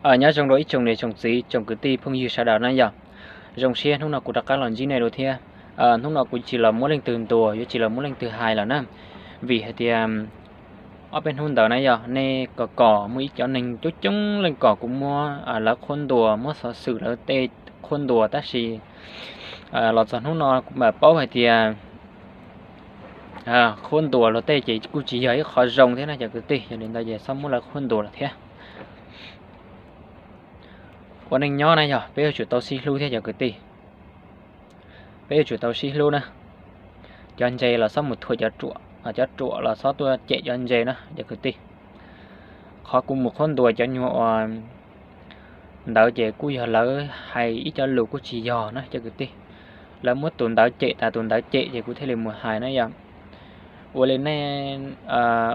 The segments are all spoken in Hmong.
Nyob zoo rau ib tsoom niam tsoom txiv tsoom kwv tij phooj ywg sawv daws na yog. Zoo siab hnub no kuv rov qab los ntsib nej dua thiab. Hnub no kuv tsis los muab leej twg ntuas, yuav tsis los muab leej twg hais lawm na. Vim hais tias ob peb hnub ntawd na yog nej kom kom muaj ib cov neeg coob coob leej kom kuv muab lawv qhuab ntuas, muab xov xwm lawv tej qhuab ntuas, tab sis los txog hnub no kuv mam paub hais tias qhuab ntuas luag tej ces kuj tsis yog ib qho zoo thiab na cov kwv tij, yog li ntawd ces txhob muab lawv qhuab ntuas lawm thiab. Ua neej nyob na yog peb yuav tsum tau sib hlub thiab cov kwv tij. Peb yuav tsum tau sib hlub na. Cov ntse los txhob mus thuam cov ruam, cov ruam los txhob tuaj cem cov ntse na cov kwv tij. Qhov kuv mus qhuab ntuas cov nyuag uas ntawd ces kuj yog lawv hais ib co lus kuj tsis yog na cov kwv tij. Lawv muab tus ntawd cem tas tus ntawd cem ces kuv thiaj li mus hais na yog. Ua li nej,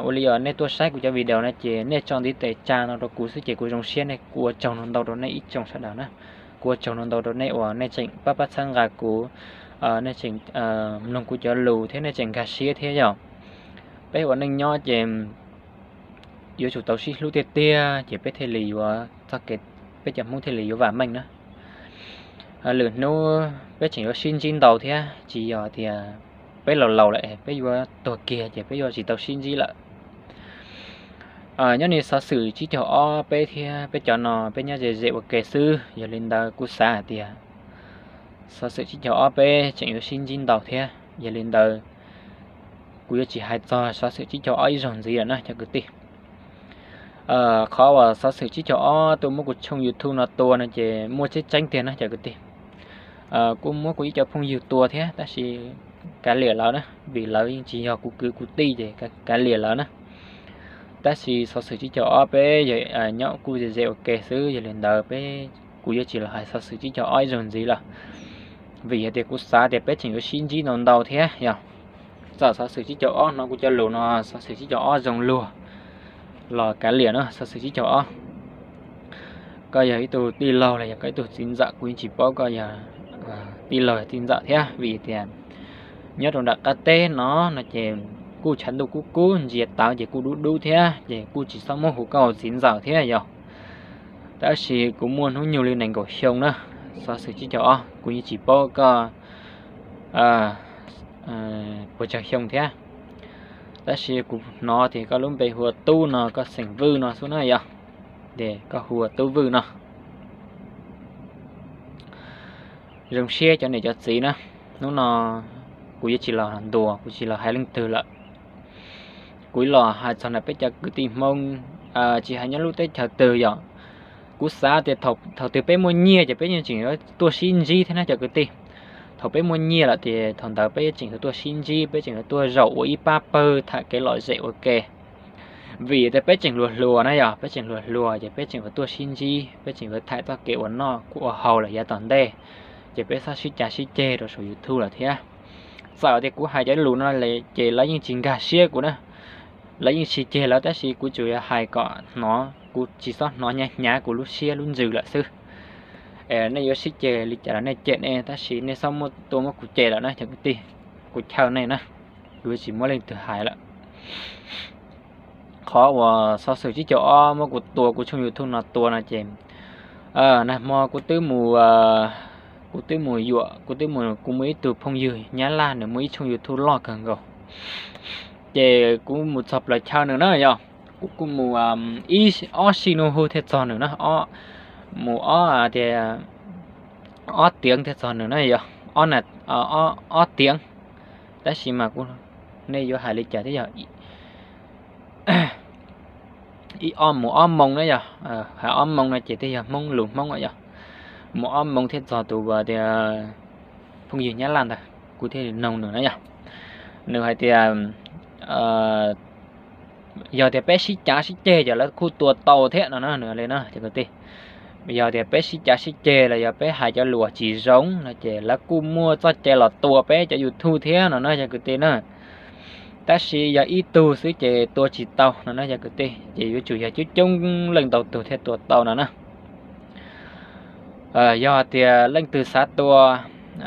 ua li yog nej tuaj saib kuv cov video no ces nej tso ntiv tes tsa no rau kuv xwb ces kuv zoo siab, nej, kuv ua tsaug ntau ntau rau nej ib tsoom sawv daws na. Kuv ua tsaug ntau ntau rau nej uas nej tseem pab pab txhawb nqa kuv, nej tseem mloog kuv cov lus thiab nej tseem nkag siab thiab yog. Peb ua neej nyob ces yuav tsum tau sib hlub tiag tiag ces peb thiaj li yuav txoj kev, peb cov Hmoob thiaj li yuav vam meej na. Lwm hnub peb tseem yuav sib ntsib ntau thiab, tsis yog tias peb laus laus lawm peb yuav tuag kiag ces peb yuav tsis tau sib ntsib lawm. Nyob li xov xwm tsib caug ob peb thiab peb cov no peb nyob ze ze ua ke xwb, yog li ntawd kuv xav hais tias xov xwm tsib caug ob peb tseem yuav sib ntsib ntau thiab, yog li ntawd kuv yuav tsis hais txog xov xwm tsib caug ob ib zaug ntxiv lawm na cov kwv tij. Qhov uas xov xwm tsib caug ob tuaj muab kuv tshooj YouTube no tua no ces muaj tseeb tseeb tiag na cov kwv tij. Kuj muab kuv ib co phooj ywg tua thiab tab sis kav liam lawv na, vim lawv yeej tsis yog kuv kwv kuv tij ces kav liam lawv na. Tab sis xov xwm tsib caug ob peb yog nyob kuj ze ze ua ke xwb, yog li ntawd peb, kuv yuav tsis los hais xov xwm tsib caug ob ib zaug ntxiv lawm, vim hais tias kuv xav tias peb tseem yuav sib ntsib ntau ntau thiab yog. Txawm xov xwm tsib caug ob hnov kuv cov lus no xov xwm tsib caug ob zoo luag los kav liam no xov xwm tsib caug ob. Koj yog ib tug tij laug los yog koj ib tug txiv ntxawm, kuv yeej tsis paub koj yog tij laug txiv ntxawm thiab, vim tias nyob rau nram qab teb no no ces kuj tshav ntuj kub kub, ntsia tawv ces kuj dub dub thiab, ces kuj tsis txhob muab hu koj ua txiv ntxawm thiab yog. Tab sis kuv muaj hnub nyoog li nees nkaum xyoo na, xov xwm tsib caug ob, kuv yeej tsis paub koj puas tsawg xyoo thiab. Tab sis kuv hnov tias koj lub npe hu ua Tub no, koj xeem Vwj no xwb na yog, ces koj hu ua Tub Vwj no. Zoo siab cov niam cov txiv na, hnub no kuv yuav tsis los ntuas, kuv tsis los hais leej twg lawm. Kuv los hais txog ntawm peb cov kwv tij Hmoob, tsis hais nyob lub teb chaws twg yom. Kuv xav tias thaum twg peb muaj nyiaj ces peb yeej tseem yuav tuaj sib ntsib thiab na cov kwv tij. Thaum peb muaj nyiaj lawm ces thaum ntawd peb tseem yuav tuaj sib ntsib, peb tseem yuav tuaj zaum ua ib pab pawg tham kev lom zem ua ke. Vim tias peb tseem hluas hluas na yog, peb tseem hluas hluas ces peb tseem yuav tuaj sib ntsib, peb tseem yuav tham txoj kev ua noj ua haus lawm yav tom ntej, ces peb txhob sib cav sib ceg rau saum YouTube lawm thiab. Txawm tias kuv hais cov lus no ces lawv yeej tsis nkag siab kuv na, lawv yeej tsis ceg lawv, tab sis kuv tsuas yog hais kom hnov, kuv tsis txhob hnov hnyav hnyav kuv lub siab lub ntsws lawm xwb. Nej yuav sib ceg li cas los nej cem nej, tab sis nej txhob muab tuaj muab kuv cem lawm na cov kwv tij, kuv chaw nej na, kuv yuav tsis muab leej twg hais lawm. Qhov uas xov xwm tsib caug ob muab kuv tua, kuv tshooj YouTube no tua no ces nag hmo kuv twb mus, kuv twb mus yuam, kuv twb mus, kuv muaj ib tug phooj ywg Nyab Laj, nws muaj ib tshooj YouTube loj kawg nkaus, ces kuv mus txog plaws chaw nws na yog, kuv kuj mus ib ob sij nus hu thiaj txog nws na, mus ob tias ob tiav thiaj txog nws na yog, ob tiav, tab sis mas kuv, nej yuav hais li cas thiab yog ib ob, mus ob moo na yog, hais ob moo no ces twb yog Hmoob lus Hmoob yog, mus ob moo thiaj txog tus tias phooj ywg Nyab Laj ntawd, kuv thiaj li noog nws na yog, nws hais tias yog tias peb sib cav sib ceg ces lawv kuj tua tau thiab no na, nws li na cov kwv tij. Yog tias peb sib cav sib ceg los yog peb hais cov lus tsis zoo no ces lawv kuj muaj txoj cai los tua peb cov YouTube thiab no na cov kwv tij na. Tab sis yog ib tug xwb ces tua tsis tau no na cov kwv tij, ces yuav tsum yog coob coob leej ntau tug thiaj tua tau no na. Yog tias leej twg xav tua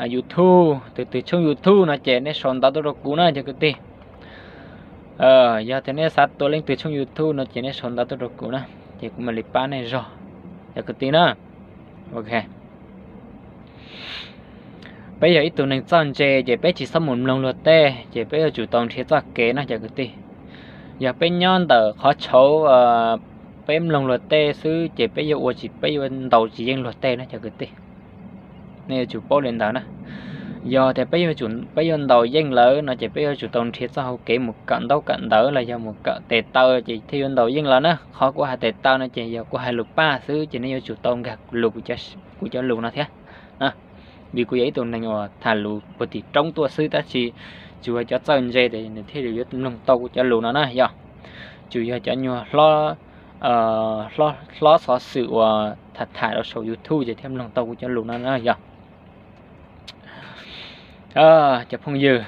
YouTube, tus twg tshooj YouTube no ces nej sau ntawv tuaj rau kuv na cov kwv tij. Yog tias nej xav tua leej twg tshooj YouTube no ces nej sau ntawv tuaj rau kuv na, ces kuv mam li pab nej zog. cov kwv tij na. Ok, peb yog ib tug neeg txawj ntse ces peb tsis txhob mus mloog luag tej, ces peb yuav tsum tau nrhiav txoj kev no cov kwv tij. Yog peb nyob ntawm qhov tshauv peb mloog luag tej xwb ces peb yuav ua tsis, peb yuav ntaus tsis yeej luag tej no cov kwv tij. Nej yuav tsum paub li ntawd na. Yog tias peb yuav tsum, peb yuav ntaus yeej lawv no ces peb yuav tsum tau nrhiav txoj hau kev mus kawm ntaub kawm ntawv los yog mus kawm tes taw ces thiaj yuav ntaus yeej lawv na. Qhov kuv hais tes taw no ces yog kuv hais lus paj xwb ces nej yuav tsum tau nkag lus kuv cov lus no thiab. Vim kuv yog ib tug neeg uas tham lus puag tim roob tuaj xwb tab sis tsuas yog cov txawj ntse ces nws thiaj li yuav mloog tau kuv cov lus no na yog. Tsuas yog cov nyuag hlob, hlob xov xwm uas tham tham rau saum YouTube ces thiaj mloog tau kuv cov lus no na yog. Cov phooj ywg,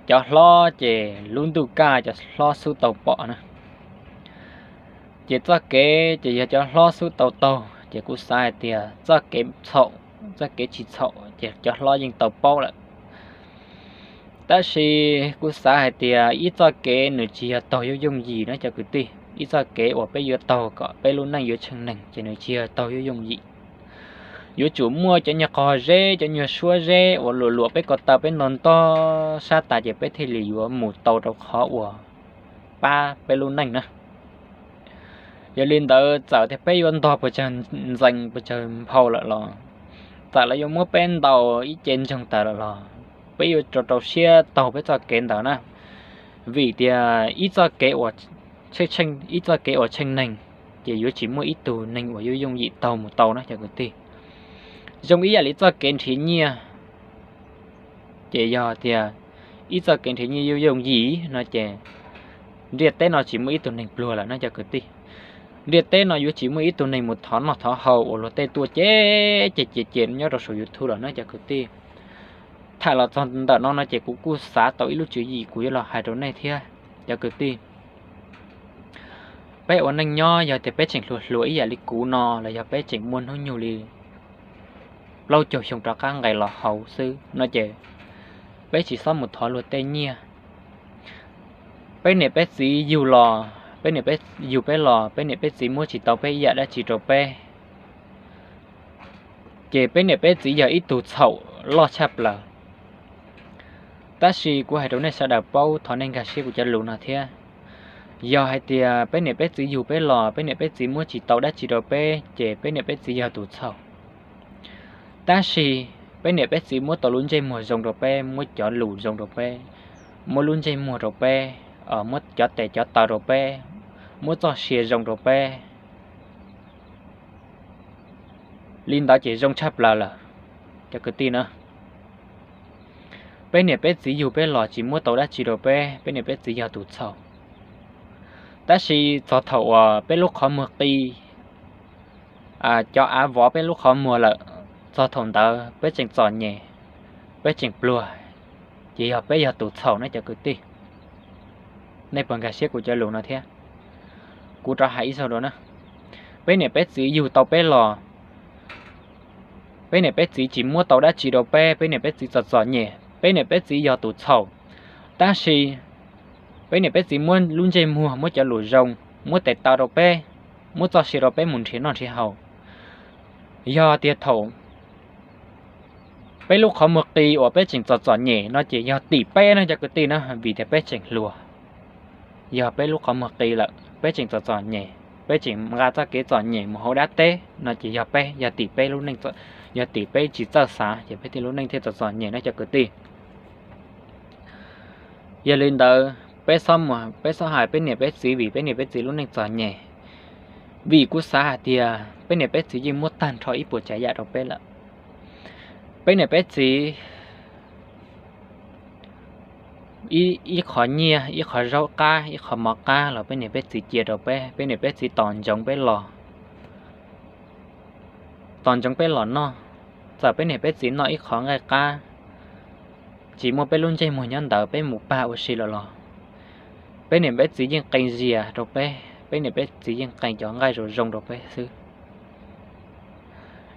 cov hlob ces lub ntuj kaj cov hlob xub tau pom na. Ces txoj kev ces yog cov hlob xub tau taug, ces kuv xav hais tias txoj kev txhaum, txoj kev tsis txhaum ces cov hlob yeej tau paub lawm. Tab sis kuv xav hais tias ib txoj kev nws tsis yog taug yooj yooj yim na cov kwv tij. Ib txoj kev uas peb yuav taug kom peb lub neej yuav tsheej neeg ces nws tsis yog taug yooj yooj yim. Yuav tsum muaj cov nyuag qog zeb, cov nyuag suab zeb uas luam luam peb ko taw peb ntog ntog sab tas ces peb thiaj li yuav mus tau rau qhov uas pab peb lub neej na. Yog li ntawd txawm tias peb yuav ntog puas tsawg ntxees puas tsawg nphau lawm los, txawm lawv yuav muab peb ntaus ib ce ntsoog tas lawm los, peb yuav rau rau siab taug peb txoj kev ntawd na. Vim tias ib txoj kev uas tsheej, ib txoj kev uas tsheej neeg, ces yuav tsis muaj ib tug neeg uas yooj yooj yim taug mus tau na cov kwv tij. Zoo ib yam li txoj kev nrhiav nyiaj, ces yog tias ib txoj kev nrhiav nyiaj yooj yooj yim no ces ntiaj teb no tsis muaj ib tug neeg pluag lawm no cov kwv tij. Ntiaj teb no yuav tsis muaj ib tug neeg mus thov noj thov haus uas luag tej tuaj ces ces ces ces nyob rau saum YouTube lawm no cov kwv tij. Tham los txog ntawm no no ces kuv kuj xav tau ib lub tswv yim kuv yuav los hais rau nej thiab cov kwv tij. Peb ua neej nyob yog tias peb tseem hluas hluas ib yam li kuv no los yog peb tseem muaj hnub nyoog li plaub caug xyoo rov qab nqes los hauv xwb no ces peb tsis txhob mus thov luag tej nyiaj. Peb niam peb txiv yug los, peb niam peb yug peb los, peb niam peb txiv muab tsis tau peb ib yam dab tsi rau peb, ces peb niam peb txiv yog ib tug txhaum loj tshaj plaws. Tab sis kuv hais rau nej sawv daws paub, thov nej nkag siab kuv cov lus no thiab. Yog hais tias peb niam peb txiv yug peb los, peb niam peb txiv muab tsis tau dab tsi rau peb, ces peb niam peb txiv yog tus txhaum. Tab sis peb niam peb txiv muab tau lub ntsej muag zoo rau peb, muab cov lus zoo rau peb, muab lub ntsej muag rau peb, muab cov tes cov taw rau peb, muab txoj sia zoo rau peb, li ntawd ces zoo tshaj plaws lawm cov kwv tij na. Peb niam peb txiv yug peb los tsis muab tau dab tsi rau peb, peb niam peb txiv yog tus txhaum. Tab sis txog thaum uas peb lub qhov muag qi, cov av vov peb lub qhov muag lawm, txog thaum ntawd peb tseem txom nyem, peb tseem pluag, ces yog peb yog tus txhaum na cov kwv tij. Nej puas nkag siab kuv cov lus no thiab? Kuv rov hais ib zaug dua na. Peb niam peb txiv yug tau peb los, peb niam peb txiv tsis muab tau dab tsi rau peb, peb niam peb txiv txom txom nyem, peb niam peb txiv yog tus txhaum. Tab sis peb niam peb txiv muab lub ntsej muag, muab cov lus zoo, muab tes taw rau peb, muab txoj sia rau peb mus nrhiav noj nrhiav haus. Yog tias thaum peb lub qhov muag qi uas peb tseem txom txom nyem no ces yog tim peb na cov kwv tij na, vim tias peb tseem hluas. Yog peb lub qhov muag qi lawm, peb tseem txom txom nyem, peb tseem nqa txoj kev txom nyem mus hauv dab teb no ces yog peb, yog tim peb lub neej, yog tim peb tsis txawj xav ces peb thiaj lub neej thiaj txom txom nyem na cov kwv tij. Yog li ntawd, peb xob hais peb niam peb txiv vim peb niam peb txiv lub neej txom nyem, vim kuv xav hais tias peb niam peb txiv yeej muab tag nrho ib puas tsav yam rau peb lawm. Peb niam peb txiv ib qho nyiaj, ib qho zaub qab, ib qho mov qab los peb niam peb txiv cia rau peb, peb niam peb txiv tos ntsoov peb los, tos ntsoov peb los noj. Txawm peb niam peb txiv noj ib qho nqaij qab, tsis muaj peb lub ntsej muag nyob ntawd peb mus pag ua si lawm los, peb niam peb txiv yeej qee zias rau peb, peb niam peb txiv yeej qee cov nqaij zoo zoo rau peb xwb.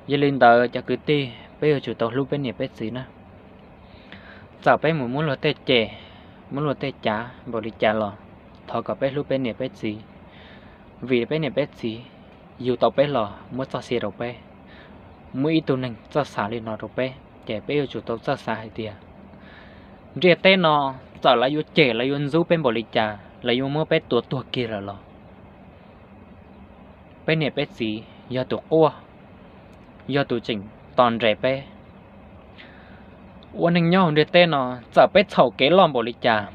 Yog li ntawd cov kwv tij, peb yuav tsum tau hlub peb niam peb txiv na. Txawm peb mus muab luag tej cem, muab luag tej cav npaum li cas los, thov kom peb hlub peb niam peb txiv, vim peb niam peb txiv yug tau peb los muab txoj sia rau peb, muab ib tug neeg txawj xav li no rau peb, ces peb yuav tsum tau txawj xav hais tias ntiaj teb no txawm lawv yuav cem lawv yuav ntxub peb npaum li cas, lawv yuav muab peb tua tuag kiag lawm los peb niam peb txiv yog tus quaj, yog tus tseem tos nres peb. Ua neej nyob hauv ntiaj teb no, txawm peb txhaum kev loj npaum li cas,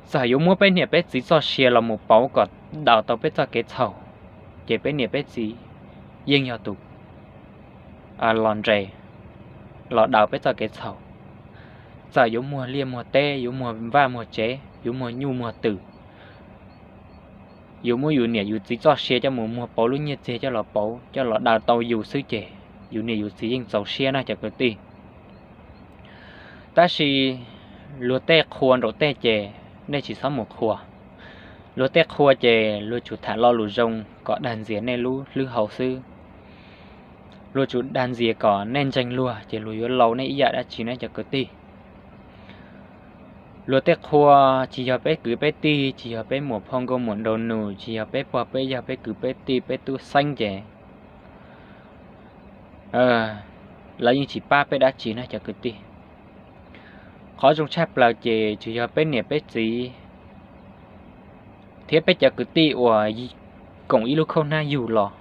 txawm yuav muab peb niam peb txiv txoj sia los mus pauv kom daws tau peb txoj kev txhaum, ces peb niam peb txiv yeej yog tus los nres, los daws peb txoj kev txhaum. Txawm yuav muag liaj muag teb, yuav muag vaj muag tsev, yuav muag nyuj muag twm, yuav muab yus niam yus txiv txoj sia coj mus muag pauv lub nyiaj txiag coj los pauv coj los daws tau yus xwb ces yus niam yus txiv yeej txaus siab na cov kwv tij. Tab sis luag tej qhua nraum tej ces nej tsis txhob mus qhua. Luag tej qhua ces luag tsum tham lo lus zoo kom dag ntxias nej lub hlwb hau xwb. Luag tsum dag ntxias kom nej ntseeg luag ces luag yuav laus nej ib yam dab tsi na cov kwv tij. Luag tej qhua tsis yog peb kwv peb tij, tsis yog peb muam phauj nkauj muam nraug nus, tsis yog peb pog peb yawg peb kwv peb tij peb tub xeeb ces lawv yeej tsis pab peb dab tsi na cov kwv tij. Qhov zoo tshaj plaws ces tsuas yog peb niam peb txiv thiab peb cov kwv tij uas koom ib lub khaub hnab yug los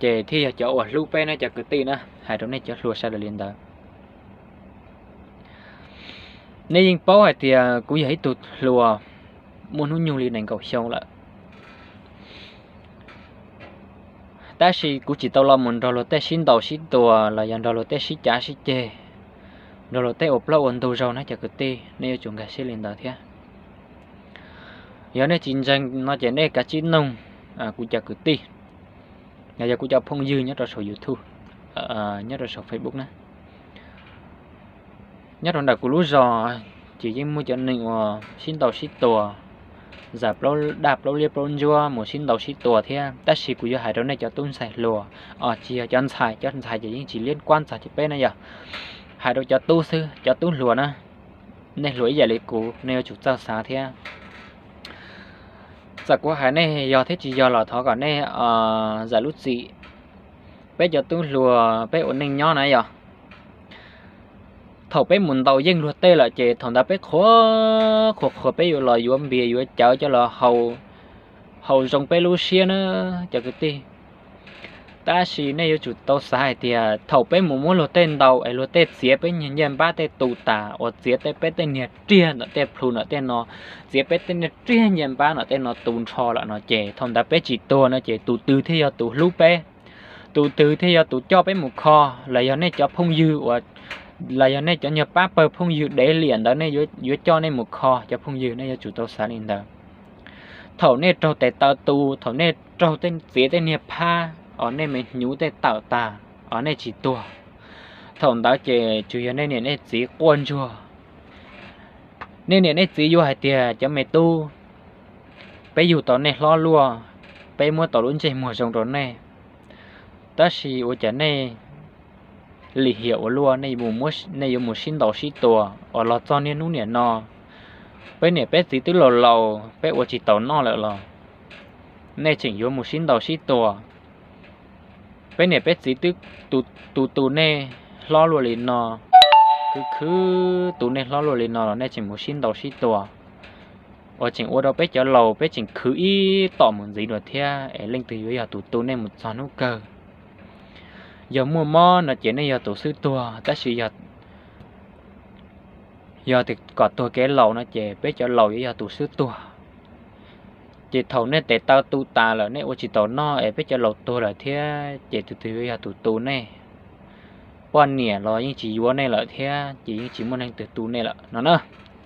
ces thiaj yog cov uas hlub peb na cov kwv tij na. Hais rau nej cov hluas sawv daws li ntawd. Nej yeej paub hais tias kuv yog ib tug hluas muaj hnub nyoog li nees nkaum xyoo lawm, tab sis kuv tsis tau los mus nrog luag tej sib ntaus sib tua los yog nrog luag tej sib cav sib ceg, nrog luag tej ua plaub ua ntug zaug na cov kwv tij, nej yuav tsum nkag siab li ntawd thiab. Yog nej tsis ntseeg no ces nej kav tsij noog kuv cov kwv tij, los yog kuv cov phooj ywg nyob rau saum YouTube, nyob rau saum Facebook na. Nyob rau ntawm kuv lub zos ces yeej muaj cov neeg uas sib ntaus sib tua, zam plaub daj plaub liab plaub ntsuab mus sib ntaus sib tua thiab, tab sis kuv yuav hais rau nej cov tub ntxhais hluas, tsis yog cov ntxhais, cov ntxhais ces yeej tsis liab kuab ntxog cov peb na yog, hais rau cov tub xwb, cov tub hluas na, nej hluas ib yam li kuv nej yuav tsum txawj xav thiab. Txawm kuv hais nej yog thiab tsis yog los thov kom nej zam lub txim. Peb cov tub hluas peb ua neej nyob na yog, thaum peb mus ntaus yeej luag tej lawm ces thaum ntawd peb qhuas qhuas qhuas peb yuav los yuav npias yuav cawv coj los haus zoo peb lub siab na cov kwv tij. Tab sis nej yuav tsum tau xav hais tias thaum peb mus muab luag tej ntaus es luag tej txiav peb niag ncej npab tej tu tas uas txiav tej peb tej niag riag ntawm tej plhu ntawm tej no, txiav peb tej niag riag ncej npab ntawm tej no tu nrho lawm no ces thaum ntawd peb tsis tuag no ces tus twg thiaj yog tus hlub peb, tus twg thiaj yog tus coj peb mus kho, los yog nej cov phooj ywg uas, los yog nej cov nyuag pab pawg phooj ywg dev liam ntawd nej yuav coj nej mus kho cov phooj ywg, nej yuav tsum tau xav li ntawd. Thaum nej raug tes taw tu, thaum nej raug txiav tej niag phab os, nej me hnyuv tej tawm tas os, nej tsis tuag, thaum ntawd ces tsuas yog nej niam nej txiv quaj ntsuag. Nej niam nej txiv yuav hais tias cov me tub, peb yug tau nej hlob luaj, peb muab tau lub ntsej muag zoo rau nej, tab sis ua cas nej lim hiam ua luaj, nej yuav mus sib ntaus sib tua uas los txog niaj hnub niam no, peb niam peb txiv twb laus laus peb ua tsis taus noj lawm los nej tseem yuav mus sib ntaus sib tua. Peb niam peb txiv twb tu tu nej hlob luaj li no, khwv khwv tu nej hlob luaj li no los nej tseem mus sib ntaus sib tua, uas tseem ua rau peb cov laus peb tseem khwv ib tom mus ntxiv dua thiab es leej twg yuav yog tus tu nej mus txog hnub kawg. Yog muaj mob no ces nej yog tus xub tuag, tab sis yog yog kom tuag kev laus no ces peb cov laus yuav yog tus xub tuag. Ces thaum nej tes taw tu tas lawm nej ua tsis taus noj es peb cov laus tuag lawm thiab ces tus twg yuav yog tus tu nej? Poj niam los yeej tsis yuav nej lawm thiab ces yeej tsis muaj neeg twg tu nej lawm no na.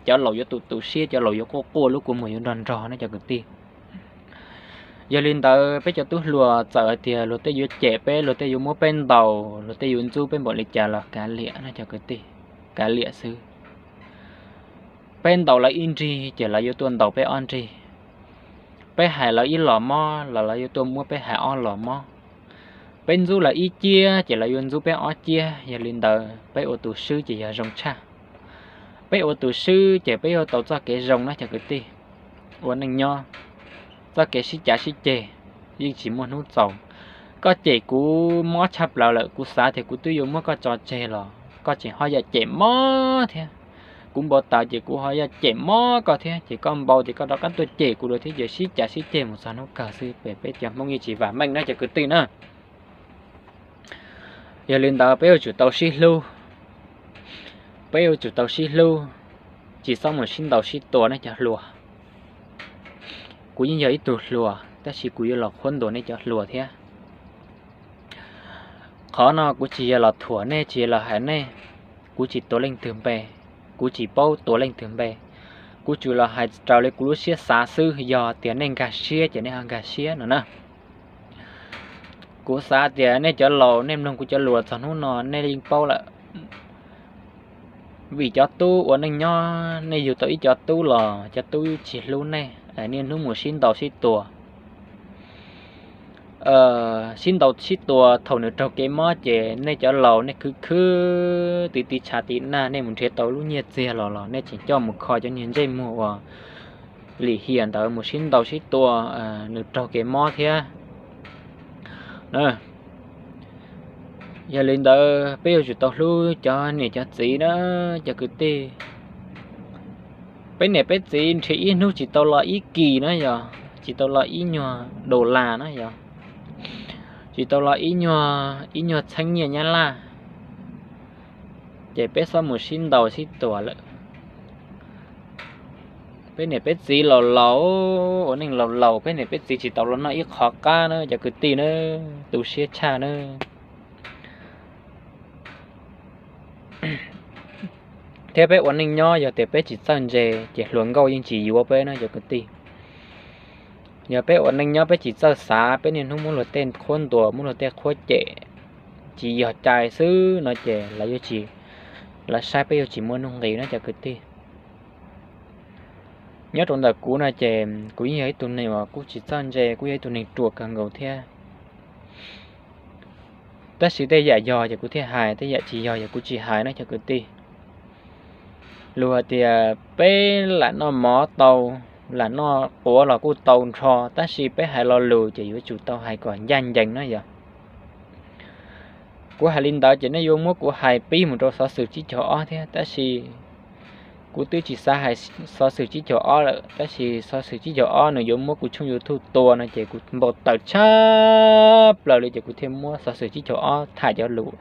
Cov laus yuav tu tu siab, cov laus yuav quaj quaj lub kua muag yuav nrog nrog ne cov kwv tij. Yog li ntawd peb cov tub hluas txawm hais tias luag tej yuav cem peb, luag tej yuav muab peb ntaus, luag tej yuav ntxub peb npaum li cas los kav liam ne cov kwv tij, kav liam xwb. Peb ntaus lawv ib nrig ces lawv yuav tuaj ntaus peb ob nrig. Peb hais lawv ib los mob los lawv yuav tuaj muab peb hais ob los mob. Peb ntxub lawv ib ciab ces lawv yuav ntxub peb ob ciab. Yog li ntawd peb ua tus swb ces yog zoo tshaj. Peb ua tus swb ces peb yuav tau txoj kev zoo na cov kwv tij. Ua neej nyob txoj kev sib cav sib ceg yeej tsis muaj hnub txaus. Koj cem kuv mob tshaj plaws lawm, kuv xav tias kuv twb yuav muab koj tso tseg los koj tseem ho yam cem mob thiab. Kuv npau taws ces kuv ho yam cem mob koj thiab, ces koj npau ces koj rov qab tuaj cem kuv dua thiab, ces sib cav sib ceg mus txog hnub kawg xwb, peb cov Hmoob yeej tsis vam meej na cov kwv tij na. Yog li ntawd peb yuav tsum tau sib hlub, peb yuav tsum tau sib hlub, tsis txhob mus sib ntaus sib tua nej cov hluas. Kuv yeej yog ib tug hluas tab sis kuv yuav los qhuab ntuas nej cov hluas thiab. Qhov no kuv tsis yog los thuam nej, tsis yog los hais nej, kuv tsis tuav leej twg npe, kuv tsis paub tuav leej twg npe. Kuv tsuas los hais raws li kuv lub siab xav xwb, yog tias nej nkag siab ces nej ho nkag siab no na. Kuv xav tias nej cov laus nej mloog kuv cov lus txog hnub no nej yeej paub lawm. Vim cov tub ua neej nyob nej yug tau ib cov tub los cov tub tsis hlub nej, niaj hnub mus sib ntaus sib tua. Sib ntaus sib tua thaum nws raug kev mob ces nej cov laus nej khwv khwv tiv tiv tshav tiv nag, nej mus nrhiav tau lub nyiaj txiag los los nej tseem coj mus kho cov niag ntsej muag uas lim hiam ntawd mus sib ntaus sib tua nws raug kev mob thiab. Yog li ntawd peb yuav tsum tau hlub cov niam cov txiv na cov kwv tij. Peb niam peb txiv nrhiav ib hnub tsis tau los ib kis na yog, tsis tau los ib nyuag dollar na yog, tsis tau los ib nyuag txheeb nyiaj nyab laj, ces peb txhob mus sib ntaus sib tua lawm. Peb niam peb txiv laus laus, ua neej laus laus, peb niam peb txiv tsis tau los noj ib qho qab na cov kwv tij na, tu siab tshaj na. Thiab peb ua neej nyob yog tias peb tsis txawj ntse ces hluas nkauj yeej tsis yuav peb na cov kwv tij. Yog peb ua neej nyob peb tsis txawj xav, peb niaj hnub muab luag tej qhuab ntuas, muab luag tej qhuab cem, tsis yog cai xwb no ces lawv yuav tsis, lawv saib peb yuav tsis muaj nuj nqis na cov kwv tij. Nyob rau ntawm kuv no ces kuv yeej yog ib tug neeg uas kuj tsis txawj ntse, kuj yog ib tug neeg ruam kawg nkaus thiab. Tab sis tej yam yog ces kuv thiaj hais, tej yam tsis yog ces kuv tsis hais na cov kwv tij. Luag hais tias peb lam noj mov tau, lam noj quav los kuj tau nrho, tab sis peb hais lo lus ces yuav tsum tau hais kom ncaj ncees na yog. Kuv hais li ntawd ces nej yuav muab kuv hais pib mus rau xov xwm tsib caug ob thiab, tab sis kuv twb tsis xav hais xov xwm tsib caug ob lawm, tab sis xov xwm tsib caug ob nws yuav muab kuv tshooj YouTube tua no ces kuv npau taws tshaj plaws li ces kuv thiaj muab xov xwm tsib caug ob tham cov lus,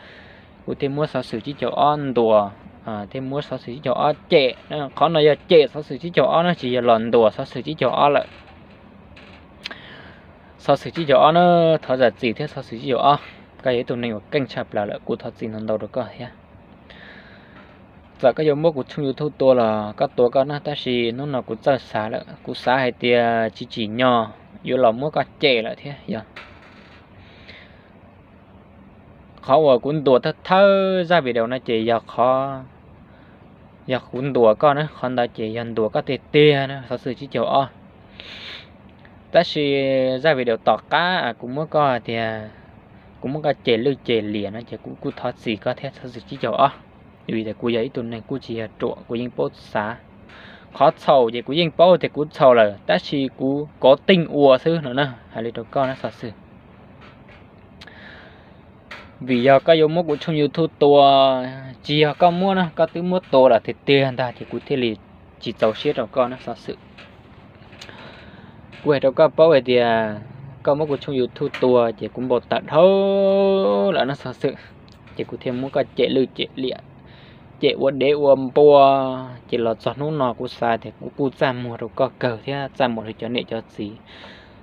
kuv thiaj muab xov xwm tsib caug ob ntuas, thiaj muab xov xwm tsib caug ob cem. Qhov no yog cem xov xwm tsib caug ob na, tsis yog los ntuas xov xwm tsib caug ob lawm. Xov xwm tsib caug ob na, thov zam txim thiab xov xwm tsib caug ob, koj yog ib tug neeg uas keej tshaj plaws lawm, kuv thov txim ntau ntau rau koj thiab. Txawm koj yuav muab kuv tshooj YouTube tua los koj tua koj na, tab sis hnub no kuv txawj xav lawm, kuv xav hais tias tsis tsim nyog yuav los muab koj cem lawm thiab yog. Qhov uas kuv ntuas thawj thawj zaj video no ces yog qhov, yog kuv ntuas koj na, qhov ntawd ces yog ntuas koj tiag tiag na xov xwm tsib caug ob. Tab sis zaj video tom qab kuv muab koj tias, kuv muab koj cem lwj cem liam no ces kuv kuj thov txim koj thiab xov xwm tsib caug ob, vim tias kuv yog ib tug neeg kuj tsis yog ruam, kuv yeej paub xav. Qhov txhaum ces kuv yeej paub tias kuv txhaum lawm, tab sis kuv kov teej ua xwb no na, hais li rau koj na xov xwm. Vim yog koj yuav muab kuv tshooj YouTube tua, tsis yog koj muab na, koj twb muab tua lawm tiag tiag ntag ces kuv thiaj li tsis txaus siab rau koj na xov xwm. Kuv hais rau koj paub hais tias koj muab kuv tshooj YouTube tua ces kuv npau taws dhau lawm no xov xwm, ces kuv thiaj muab koj cem lwj cem liam, cem ua dev ua npua, ces los txog hnub no kuv xav tias kuv kuj txaj muag rau koj kawg thiab txaj muag rau cov niam cov txiv,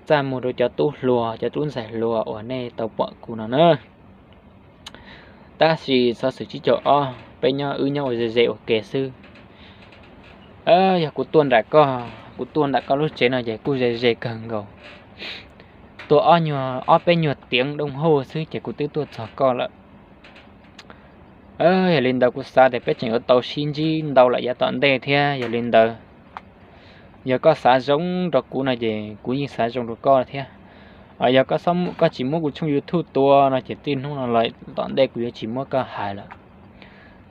txaj muag rau cov tub hluas cov tub ntxhais hluas uas nej tau pom kuv no na. Tab sis xov xwm tsib caug ob peb nyob wb nyob ua ze ze ua ke xwb. Yog kuv tuaj nram koj, kuv tuaj nram koj lub tsev no ces kuj ze ze kawg nkaus. Tuaj ob nyuag ob peb nyuag tiam dooj huj xwb ces kuv twb tuaj txog koj lawm. Yog li ntawd kuv xav tias peb tseem yuav tau sib ntsib ntau lawm yav tom ntej thiab. Yog li ntawd, yog koj xav zoo rau kuv no ces kuv yeej xav zoo rau koj thiab. Yog koj tsis muab kuv tshooj YouTube tua no ces txij hnub no los tom ntej kuv yuav tsis muab koj hais lawm.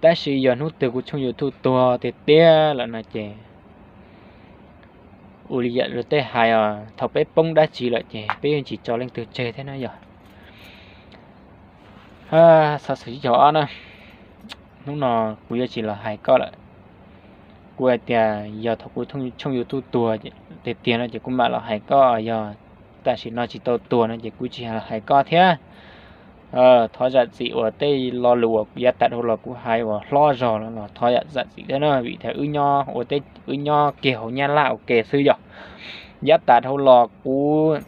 Tab sis yog hnub twg kuv tshooj YouTube tuag tiag tiag lawm no ces ua li yam luag tej hais os, thaum peb poob dab tsi lawm ces peb yeej tsis tso leej twg tseg thiab na yog. Xov xwm tsib caug ob na, hnub no kuv yuav tsis los hais koj lawm. Kuv hais tias yog thaum kuv tshooj YouTube tuag tiag tiag no ces kuv mam los hais koj, yog tam sim no tsis tau tuag no ces kuv tsis los hais koj thiab. Thov zam txim uas tej lo lus uas yav tas dhau los kuv hais uas hlob zog los thov zam txim thiab na, vim tias wb nyob ua teb, wb nyob kiag hauv Nyab Laj ua ke xwb yog. Yav tas dhau los kuv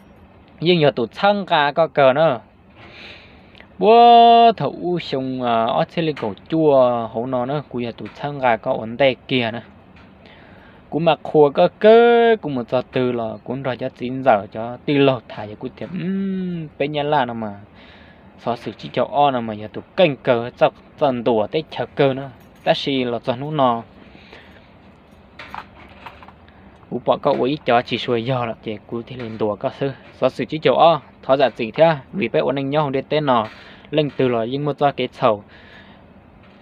yeej yog tus txhawb nqa koj kawg na. Puag thaum ub xyoo ob txhiab li kaum cuaj hauv no na kuv yog tus txhawb nqa koj ua ntej kiag na. Kuv mas qhuas koj kawg, kuv mus txog twg los kuv nrog cov txiv ntxawm cov tij laug tham yog kuv tias peb Nyab Laj no mas, xov xwm tsib caug ob no mas yog tus keej kawg, txawj ntuas teb chaws kawg na. Tab sis los txog hnub no kuv pom koj ua ib cov tsis suav yog lawm ces kuv thiaj li ntuas koj xwb. Xov xwm tsib caug ob, thov zam txim thiab, vim peb ua neej nyob hauv ntiaj teb no, leej twg los yeej muaj txoj kev txhaum.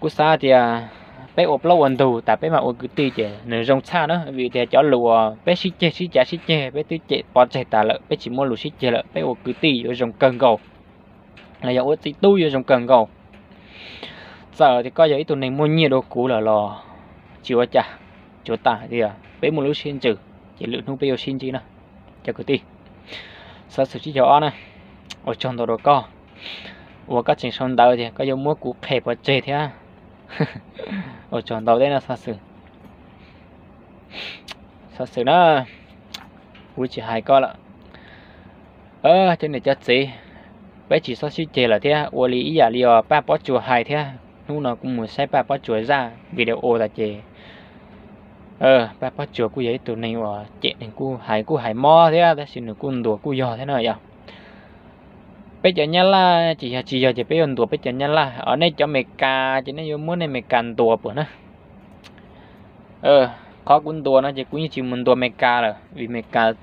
Kuv xav tias peb ua plaub ua ntug tas peb mam ua kwv tij ces nws zoo tshaj na, vim tias cov lus uas peb sib ceg sib cav sib ceg peb twb cem pov tseg tas lawm, peb tsis muaj lus sib ceg lawm, peb ua kwv tij yuav zoo kawg nkaus, los yog ua txiv tub yuav zoo kawg nkaus. Txawm tias koj yog ib tug neeg muaj nyiaj dua kuv lawm los tsis ua cas, tsuas tas hais tias peb muaj lub siab ntsws ces lwm hnub peb yuav sib ntsib na, cov kwv tij. Xov xwm tsib caug ob na, ua tsaug ntau rau koj uas koj tseem sau ntawv tias koj yuav muab kuv qhia pov tseg thiab. Ua tsaug ntau thiab no xov xwm. Xov xwm na, kuv tsis hais koj lawm. Cov niam cov txiv, peb tsis txhob sib ceg lawm thiab, ua li ib yam li os Paj Pob Tsuas hais thiab. Hnub no kuv mus saib Paj Pob Tsuas zaj video tas ces Paj Pob Tsuas kuj yog ib tug neeg uas cem neeg kuj hais kuj hais mob thiab, tab sis nws kuj ntuas kuj yog thiab no yog. Peb cov Nyab Laj ces yog tsis yog ces peb yuav ntuas peb cov Nyab Laj os, nej cov Amelikas ces nej yuav muab nej Amelikas ntuas puas na. Qhov kuv ntuas no ces kuv yeej tsis mus ntuas Amelikas lawm, vim Amelikas,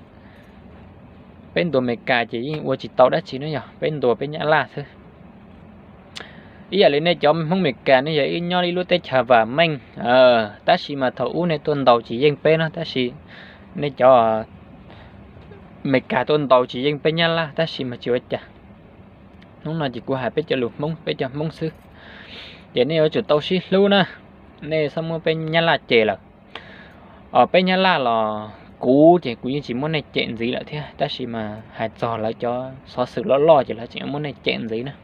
peb ntuas Amelikas ces yeej ua tsis tau dab tsi na yog, peb ntuas peb Nyab Laj xwb. Ib yam li nej cov Hmoob Amelikas nej yog ib nyob ib lub teb chaws vam meej, tab sis mas thaum ub nej tuaj ntaus tsis yeej peb no, tab sis nej cov Amelikas tuaj ntaus tsis yeej peb Nyab Laj, tab sis mas tsis ua cas. Hnub no ces kuv hais peb cov lus Hmoob, peb cov Hmoob xwb, ces nej yuav tsum tau sib hlub na, nej txhob muab peb Nyab Laj cem lawm. Os, peb Nyab Laj los kuv ces kuv yeej tsis muab nej cem ntxiv lawm thiab, tab sis mas hais txog lawv cov xov xwm loj loj ces lawv tseem muab nej cem ntxiv na.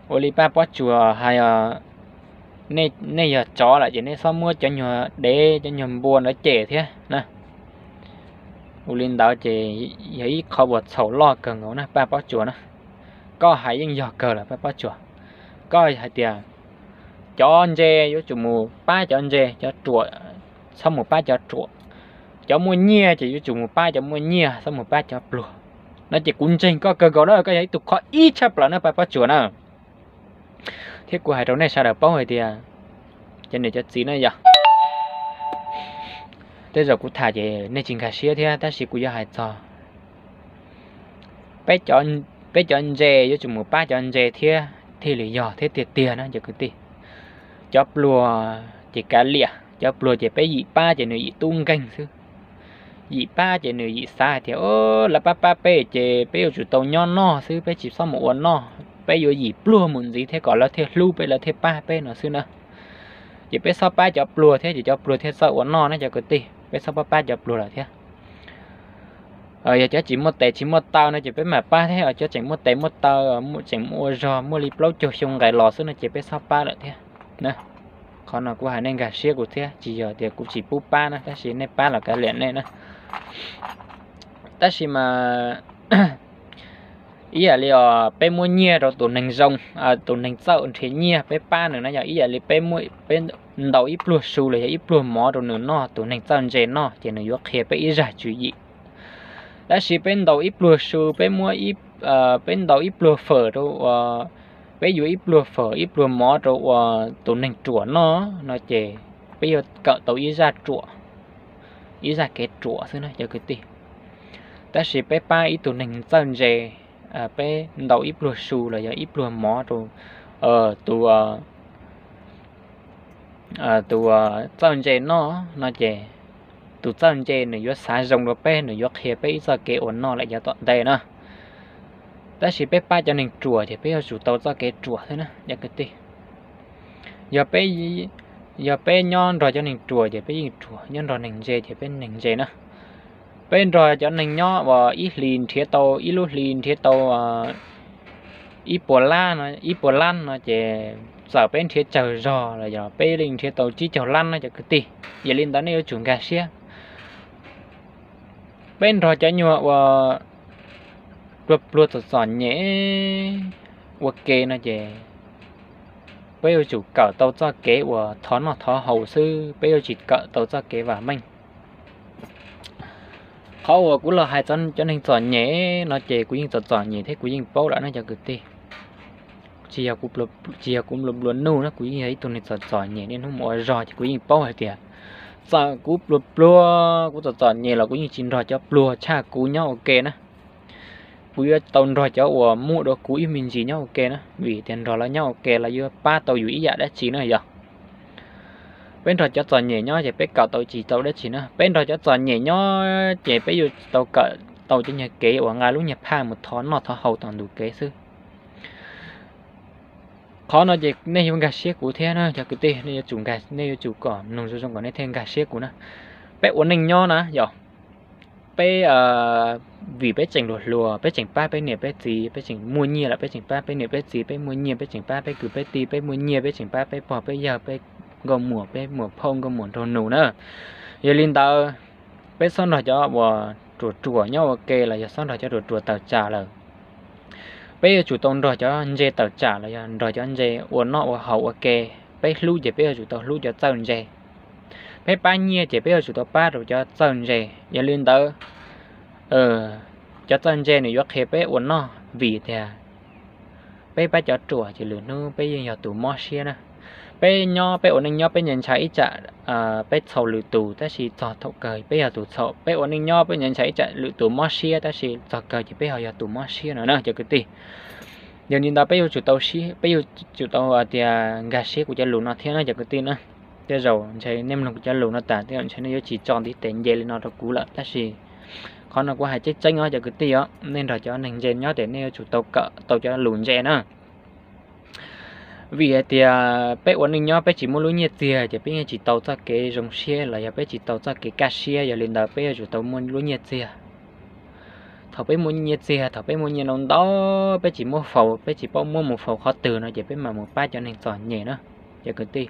Ua li Paj Pob Tsuas hais, nej yog tsov lawm ces nej txhob muab cov nyuag dev cov nyuag npua ntawd cem thiab na. Ua li ntawd ces yog ib qho uas txhaum loj kawg nkaus na Paj Pob Tsuas na. Koj hais yeej yog kawg lawm Paj Pob Tsuas. Koj hais tias cov ntse yuav tsum mus pab cov ntse, cov ruam txhob mus pab cov ruam. Cov muaj nyiaj ces yuav tsum mus pab cov muaj nyiaj, txhob mus pab cov pluag. No ces kuv ntseeg koj kawg nkaus na, koj yog ib tug qhov ib tshaj plaws na Paj Pob Tsuas na. Thiab kuv hais rau nej sawv daws paub hais tias, cov niam cov txiv na yog, tej zaum kuv tham ces nej tsis nkag siab thiab, tab sis kuv yuav hais txog peb cov ntse yuav tsum mus pab cov ntse thiab thiaj li yog thiab tiag tiag na cov kwv tij. Cov pluag ces kav liam, cov pluag ces peb yim pab ces nws yim tub nkeeg xwb. Yim pab ces nws yim xav hais tias, lawv pab pab peb ces peb yuav tsum tau nyob noj xwb, peb tsis txhob mus ua noj, peb yuav yim pluag mus ntxiv thiab kom lawv thiaj hlub peb, lawv thiaj pab peb no xwb na. Ces peb txhob pab cov pluag thiab ces cov pluag thiaj txawj ua noj na cov kwv tij, peb txhob pab pab cov pluag lawm thiab. Yog cov tsis muaj tes tsis muaj taw no ces peb mam pab thiab, cov tseem muaj tes muaj taw, tseem ua zog muaj li plaub caug xyoo nqis los xwb no ces peb txhob pab lawm thiab. Qhov no kuv hais nej nkag siab kuv thiab, tsis yog tias kuv tsis pub pab na, tab sis nej pab los kav liam nej na. Tab sis mas ib yam li os peb muab nyiaj rau tus neeg zoo, tus neeg txawj nrhiav nyiaj peb pab nws na, yog ib yam li peb ntaus ib pluag su los yog ib pluag mov rau nws noj, tus neeg txawj ntse noj ces nws yuav qhia peb ib zaj tswv yim. Tab sis peb ntaus ib pluag su, peb muab, peb ntaus ib pluag fawm rau, peb yuav ib pluag fawm ib pluag mov rau tus neeg ruam noj no ces peb yuav kawm tau ib zaj ruam, ib zaj kev ruam xwb na cov kwv tij. Tab sis peb pab ib tug neeg txawj ntse, peb ntaus ib pluag su los yog ib pluag mov rau tus tus txawj ntse noj no ces tus txawj ntse nws yuav xav zoo dua peb, nws yuav qhia peb ib txoj kev ua noj lawm yav tom ntej na. Tab sis peb pab cov neeg ruam ces peb yuav tsum tau txoj kev ruam xwb na cov kwv tij. Yog peb, yog peb nyob nrog cov neeg ruam ces peb yeej ruam, nyob nrog neeg ntse ces peb neeg ntse na. Peb nrog cov neeg nyob uas ib hlis nrhiav tau, ib lub hlis nrhiav tau ib puas lab no, ib puas lab no ces txawm peb nrhiav tsawg zog los yog peb yeej nrhiav tau tsib caug lab na cov kwv tij. Yog li ntawd nej yuav tsum nkag siab. Peb nrog cov nyuag uas pluag pluag txom txom nyem ua ke no ces peb yuav tsum kawm tau txoj kev uas thov noj thov haus xwb, peb yuav tsis kawm tau txoj kev vam meej. Qhov uas kuv los hais txog cov neeg txom nyem no ces kuv yeej txom txom nyem thiab kuv yeej paub lawm na cov kwv tij. Tsis yog kuv nplua nplua nuj na, kuv yeej yog ib tug neeg txom txom nyem niaj hnub mus ua zog ces kuv yeej paub hais tias txawm kuv pluag pluag, kuv txom txom nyem los kuv yeej tsis nrog cov pluag tshaj kuv nyob ua ke na. Kuv yuav tau nrog cov uas muaj dua kuv ib me ntsis nyob ua ke na, vim tias nrog lawv nyob ua ke lawv yuav pab tau yus ib yam dab tsi na yog. Peb nrog cov txom nyem nyob ces peb kawm tau tsis tau dab tsi na. Peb nrog cov txom nyem nyob ces peb yuav tau kawm tau cov nyuag kev uas nqa lub nyuag phaj mus thov noj thov haus tom ntug kev xwb. Qhov no ces nej yuav nkag siab kuv thiab na cov kwv tij, nej yuav tsum, nej yuav tsum kom mloog zoo zoo kom nej thiaj nkag siab kuv na. Peb ua neej nyob na yog, peb, vim peb tseem hluas hluas peb tseem pab peb niam peb txiv, peb tseem muaj nyiaj lawm peb tseem pab peb niam peb txiv, peb muaj nyiaj peb tseem pab peb kwv peb tij, peb muaj nyiaj peb tseem pab peb pog peb yawg, peb nkauj muam, peb muam phauj nkauj muam nraug nus na. Yog li ntawd, peb txhob nrog cov uas ruam ruam nyob ua ke los yog txhob nrog cov ruam ruam tawm tsam lawm. Peb yuav tsum tau nrog cov ntse tawm tsam los yog nrog cov ntse ua noj ua haus ua ke. Peb hlub ces peb yuav tsum tau hlub cov txawj ntse. Peb pab nyiaj ces peb yuav tsum tau pab rau cov txawj ntse. Yog li ntawd, cov txawj ntse nws yuav qhia peb ua noj vim tias peb pab cov ruam ces lwm hnub peb yeej yog tus mob siab na. Peb nyob, peb ua neej nyob peb ntshai ib tsam peb txhaum lwm tus, tab sis txog thaum kawg peb yog tus txhaum. Peb ua neej nyob peb ntshai ib tsam lwm tus mob siab, tab sis txog kawg ces peb ho yog tus mob siab no na cov kwv tij. Yog li ntawd peb yuav tsum tau, peb yuav tsum tau tias nkag siab kuv cov lus no thiab na cov kwv tij na. Tej zaum ntshe nej mloog kuv cov lus no tas tej zaum ntshe nej yuav tsis tso ntiv tes nce li no rau kuv lawm, tab sis qhov no kuv hais tseeb tseeb os cov kwv tij os, nej nrog cov neeg ntse nyob ces nej yuav tsum tau kawm tau cov lus ntse na. Vim hais tias peb ua neej nyob peb tsis muaj lub nyiaj txiag ces peb yeej tsis tau txoj kev zoo siab los yog peb tsis tau txoj kev kaj siab, yog li ntawd peb yuav tsum tau muaj lub nyiaj txiag. Thaum peb muaj nyiaj txiag, thaum peb muaj nyiaj ntau ntau, peb tsis muab faus, peb tsis paub muab mus faus qhov twg no ces peb mam mus pab cov neeg txom nyem na cov kwv tij.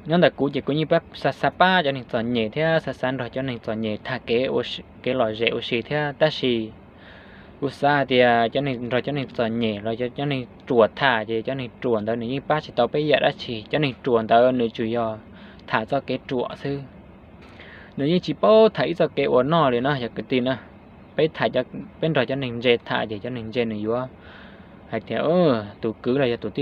Nyob ntawm kuv ces kuv yeej xav xav pab cov neeg txom nyem thiab xav xav nrog cov neeg txom nyem tham kev, kev lom zem ua si thiab, tab sis kuv xav hais tias cov neeg, nrog cov neeg txom nyem los cov neeg ruam tham ces cov neeg ruam ntawd nws yeej pab tsis tau peb yam dab tsi. Cov neeg ruam ntawd nws tsuas yog tham txoj kev ruam xwb, nws yeej tsis paub tham ib txoj kev ua noj li na yog kwv tij na. Peb tham, peb nrog cov neeg ntse tham ces cov neeg ntse nws yuav hais tias tus kwv los yog tus tij